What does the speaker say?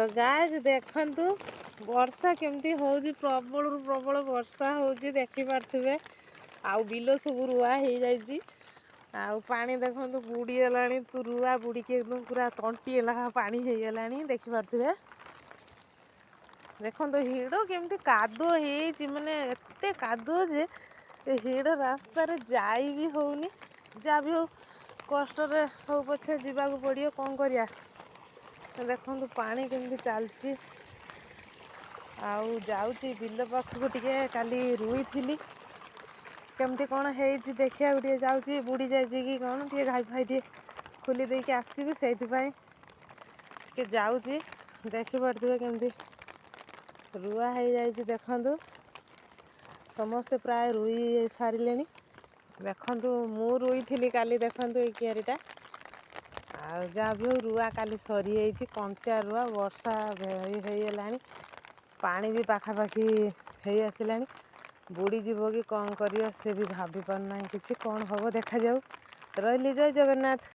ତ ଗାଇଜ୍, ଦେଖନ୍ତୁ ବର୍ଷା କେମିତି ହେଉଛି। ପ୍ରବଳରୁ ପ୍ରବଳ ବର୍ଷା ହେଉଛି, ଦେଖିପାରୁଥିବେ। ଆଉ ବିଲ ସବୁ ରୁଆ ହେଇଯାଇଛି ଆଉ ପାଣି ଦେଖନ୍ତୁ ବୁଡ଼ିଗଲାଣି। ତୁ ରୁଆ ବୁଡ଼ିକି ଏକଦମ ପୁରା ତଣ୍ଟି ହେଲା ପାଣି ହେଇଗଲାଣି, ଦେଖିପାରୁଥିବେ। ଦେଖନ୍ତୁ ହିଡ଼ କେମିତି କାଦୁଅ ହେଇଛି, ମାନେ ଏତେ କାଦୁଅ ଯେ ଏ ହିଡ଼ ରାସ୍ତାରେ ଯାଇ ବି ହେଉନି। ଯାହା ବି ହଉ, କଷ୍ଟରେ ହଉ ପଛେ ଯିବାକୁ ପଡ଼ିବ, କ'ଣ କରିବା? ଦେଖନ୍ତୁ ପାଣି କେମିତି ଚାଲିଛି। ଆଉ ଯାଉଛି ବିଲ ପାଖକୁ ଟିକେ, କାଲି ରୁଇଥିଲି, କେମିତି କ'ଣ ହେଇଛି ଦେଖିବାକୁ ଟିକେ ଯାଉଛି। ବୁଡ଼ି ଯାଇଛି କି କ'ଣ, ଟିକେ ଘାଇ ଫାଇ ଟିକେ ଖୋଲି ଦେଇକି ଆସିବି, ସେଇଥିପାଇଁ ଟିକେ ଯାଉଛି। ଦେଖିପାରୁଥିବେ କେମିତି ରୁଆ ହେଇଯାଇଛି। ଦେଖନ୍ତୁ, ସମସ୍ତେ ପ୍ରାୟ ରୁଇ ସାରିଲେଣି। ଦେଖନ୍ତୁ, ମୁଁ ରୁଇଥିଲି କାଲି, ଦେଖନ୍ତୁ ଏଇ କିଆରିଟା। ଆଉ ଯାହା ବି ହଉ, ରୁଆ କାଲି ସରିଯାଇଛି, କଞ୍ଚା ରୁଆ। ବର୍ଷା ହେଇଗଲାଣି, ପାଣି ବି ପାଖାପାଖି ହେଇ ଆସିଲାଣି। ବୁଡ଼ିଯିବ କି କ'ଣ କରିବ, ସେ ବି ଭାବି ପାରୁନାହିଁ କିଛି। କ'ଣ ହେବ ଦେଖାଯାଉ। ରହିଲି, ଜୟ ଜଗନ୍ନାଥ।